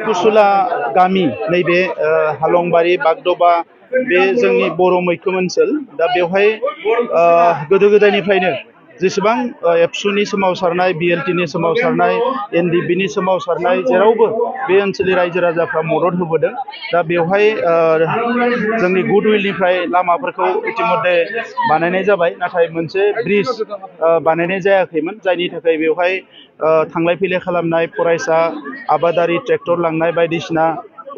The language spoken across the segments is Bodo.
कुसुला गामि नैबे हालंबारि बागदबा बे जोंनि बर' मैखोम ओनसोल दा बेवहाय गोदो गोदायनिफ्रायनो जेसेबां एबसुनि सोमावसारनाय बिएलटिनि सोमावसारनाय एनडिबिनि सोमावसारनाय जेरावबो बे ओनसोलनि रायजो राजाफ्रा मदद होबोदों दा बेवहाय जोंनि गुडविलनिफ्राय लामाफोरखौ इतिमध्ये बानायनाय जाबाय नाथाय मोनसे ब्रिज बानायनाय जायाखैमोन जायनि थाखाय बेवहाय थांलाय फैलाय खालामनाय फरायसा आबादारि ट्रेक्टर लांनाय बायदिसिना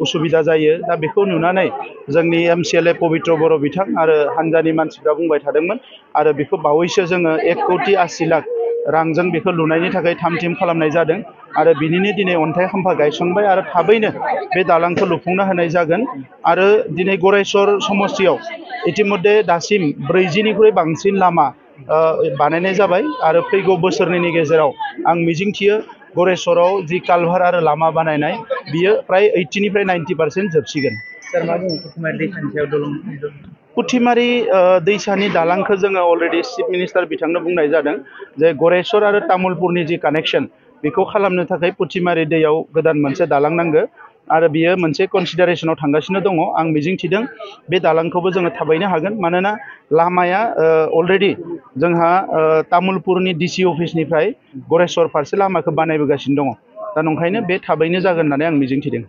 उसुबिदा जायो दा बेखौ नुनानै जोंनि एमसिएलए पबित्र बर' बिथां आरो हानजानि मानसिफ्रा बुंबाय थादोंमोन आरो बेखौ बावैसो जोङो 1,80 लाख रांजों बेखौ लुनायनि थाखाय थाम थिम खालामनाय जादों आरो बिनिनो दिनै अन्थाइ खाम्फा गायसनबाय आरो थाबैनो बे दालांखौ लुफुंना होनाय जागोन आरो दिनै गरेस्वर समस्तियाव इतिमध्ये दासिम 40निख्रुइ बांसिन लामा बानायनाय जाबाय आरो फैगौ बोसोरनैनि गेजेराव आं मिजिंथियो गरेस्वराव जि कालभार आरो लामा बानायनाय बियो फ्राय 80निफ्राय 90% जोबसिगोन। पुथिमारि दैसानि दालांखौ जोङो अलरेडि चिफ मिनिस्टार बिथांनो बुंनाय जादों जे गरेस्वर आरो तामुलपुरनि जि कानेक्शन बेखौ खालामनो थाखाय पुथिमारि दैयाव गोदान मोनसे दालां नांगौ आरो बियो मोनसे कनसिडारेशनाव थांगासिनो दङ आं मिजिंथिदों बे दालांखौबो जोङो थाबैनो हागोन मानोना लामाया अलरेडि जोंहा तामुलपुरनि डिसि अफिसनिफ्राय गरेस्वर फारसे लामाखौ बानायबोगासिनो दङ दा नंखायनो बे थाबैनो जागोन होननानै आं मिजिंथिदों।